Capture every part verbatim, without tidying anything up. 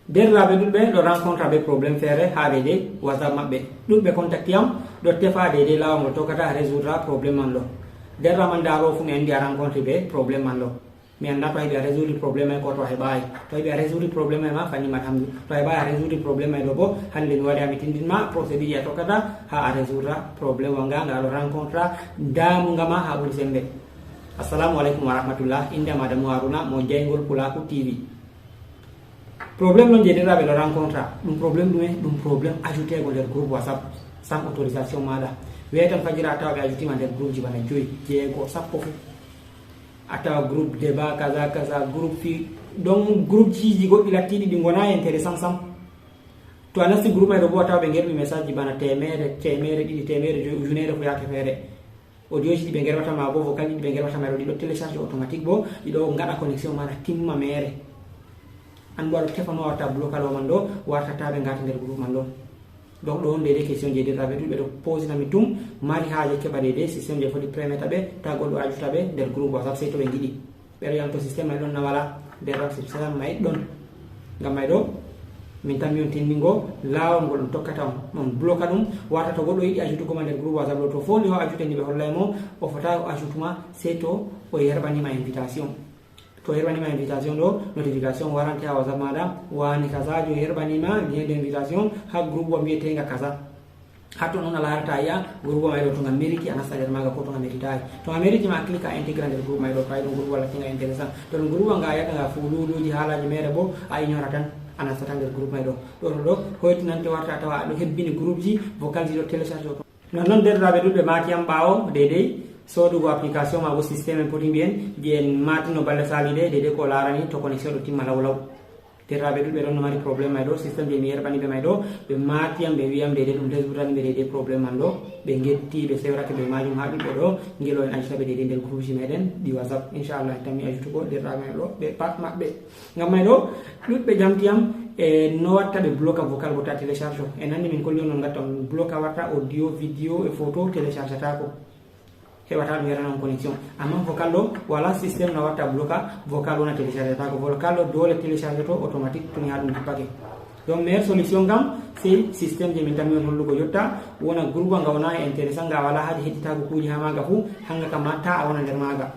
Derraaɓe ɗuɗɓe ɗo rencontre be problème feere haa deydey WhatsApp maɓɓe. Ɗuɗɓe contacti am ɗo tefa deydey laawol ngol tokkata résoudre problème man ɗo. Derra man daaro fu mi anndi a rencontre be problème man ɗo. Mi annda to a heɓi a résoudre problème may ko to a heɓaay. To a heɓi a résoudre problème may ma fanni ma alhamdu. To a heɓaay a résoudre problème may ɗo bo hannde mi waɗi a mi tindin ma procédure a tokkata haa a résoudre problème wa nga nga ɗo rencontre damunga ma haa ɓuri sembe. Assalamu aleykum wa rahmatullah. Innde am Adamu Haruna mo jayngol Pulaaku T V. Problème non je derraaɓe ɗo rencontre ɗum problème ɗume? Ɗum problème ajouteego nder groupe WhatsApp sans autorisation maaɗa. Weetan fajira a tawa ɓe ajoutima nder groupe ji bana joyi, jeego, sappo fu. A tawa groupe débat kaza kaza, groupe fi donc groupe jiji goɗɗi lattiɗi ɗi ngona intéressant sam. To a nasti groupe may ɗo bo a tawa ɓe ngerɓi message ji bana temeere, temeere ɗiɗi, temeere joyi, ujunere fu yaake feere. Audio ji ɗi ɓe ngerwata ma bo vocal ji ɗi ɓe ngerwata ma ɗo ɗi ɗo télécharge automatique bo ɗi ɗo ngaɗa connexion maɗa timma mere. An bo aɗo tefa no warta bloca ɗo man ɗo wartata ɓe ngata nder groupe man ɗo. Donc ɗo on deydey question je derraaɓe ɗuɗɓe ɗo posina mi tum mari haaje keɓa deydey système je foti permettre ɓe ta goɗɗo ajouta ɓe nder groupe WhatsApp sey to ɓe ngiɗi. Ɓeɗo yam to système may ɗon na wala? Nder système may ɗon. Ngam may ɗo min tammi on tindingo laawol ngol on tokkata on on bloka ɗum warta to goɗɗo yiɗi ajoutugo ma nder groupe WhatsApp ɗo to foli o ajoute ni ɓe hollay mo o fota o ajoutuma sey to o yerɓanima invitation. To o yerɓanima invitation ɗo notification warante ha WhatsApp maɗa wani kasajo yerɓanima lien de invitation ha groupe wa mbiyetenga kasa. Hatton on a larata a yi'a groupe may ɗo to nga meriti a nasta nder maga ko to nga meritayi. To nga meriti ma a clique a intégra nder groupe may ɗo to ayi ɗum groupe walla tinga intéressant. To ɗum groupe nga a yi'ata nga fululuji halaji mere bo a ignora tan a nastata nder groupe may ɗo. Ɗo ɗo ɗo hoytinante warta a tawa aɗo hebbini groupe ji vocal ji ɗo télécharge o to. Non non derɗiraɓe ɗuɗɓe matiyam ɓawo deydey sodugo application ma bo système en poti mbiyen je en matino balle sali de deydey ko larani to connexion ɗo timma lawlaw. Derraaɓe ɗuɗɓe ɗon no mari problème may ɗo système je mi yerɓani ɓe may ɗo ɓe maati yam ɓe wiyam deydey ɗum lesburani ɓe deydey problème man ɗo ɓe ngetti ɓe sewrake ɓe majum ha ɗuɗɗo ɗo ngelo en ajita ɓe deydey nder groupe ji meɗen ɗi WhatsApp inchallah tan mi ajutugo derraaɓe may ɗo ɓe pat maɓɓe. Ngam may ɗo ɗuɗɓe jamti yam e no watta ɓe bloca vocal wota télécharge o en anndi min kolli on non gatta on bloca warta audio vidéo e photo télécharge atako. Heɓata ɗum yarana on connexion amma vocal ɗo wala système no watta bloca vocal wona télécharge ta ko vocal ɗo dole télécharge to automatique tuni ha ɗum jippake. Donc meilleure solution kam sey système je min tammi on hollugo jotta wona groupe nga wona e intéressant nga wala haji heɗitago kuji ha maga fu hanga kam ma ta a wona nder maga.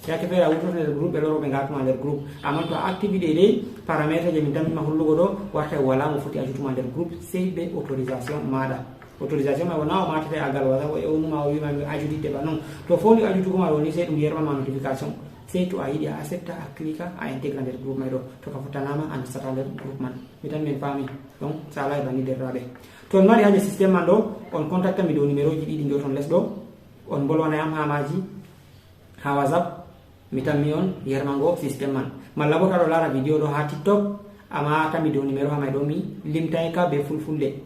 Yake feere a wurtoto nder groupe ɓe loro ɓe gatuma nder groupe amma to a activi ɗe dey paramètre je min tammima hollugo ɗo warta wala mo foti ajutuma nder groupe sey be autorisation maɗa. Autorisation mai wona o matata e agal wala o ewnuma o wima mi ajudidde ba non to foli ajutugo ma ɗo ni sey ɗum yerma ma notification sey to a yiɗi a accepta a clica a intégra nder groupe mai ɗo to ka fottanama a nastata nder groupe man mi tan min faami. Donc sala e banni derraɓe to on mari haje système man ɗo on contacta mi dow numéro ji ɗiɗi joton les ɗo on bolwana yam ha maji ha whatsapp. Mi tammi on yermango système man malla bo taɗo lara vidéo ɗo ha tiktok amma tammi dow numéro ha may ɗo mi limtay ka be fulfulde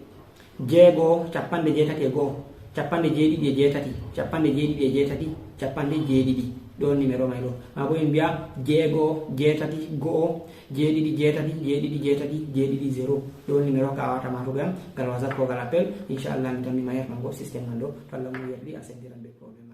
jeego capanɗe jeetati e go'o capanɗe jeeɗiɗi e jeetati capanɗe jeeɗiɗi e jeetati capanɗe jeeɗiɗi ɗo numéro may ɗo ma bo en mbiya jeego jeetati go'o jeeɗiɗi jeetati jeeɗiɗi jeetati jeeɗiɗi zéro ɗo numéro ka wata matugo yam ngal whatsapp ko ngal appel inchallah mi tammi ma yermango système man ɗo to allah mo yerɗi a sendiran be problème.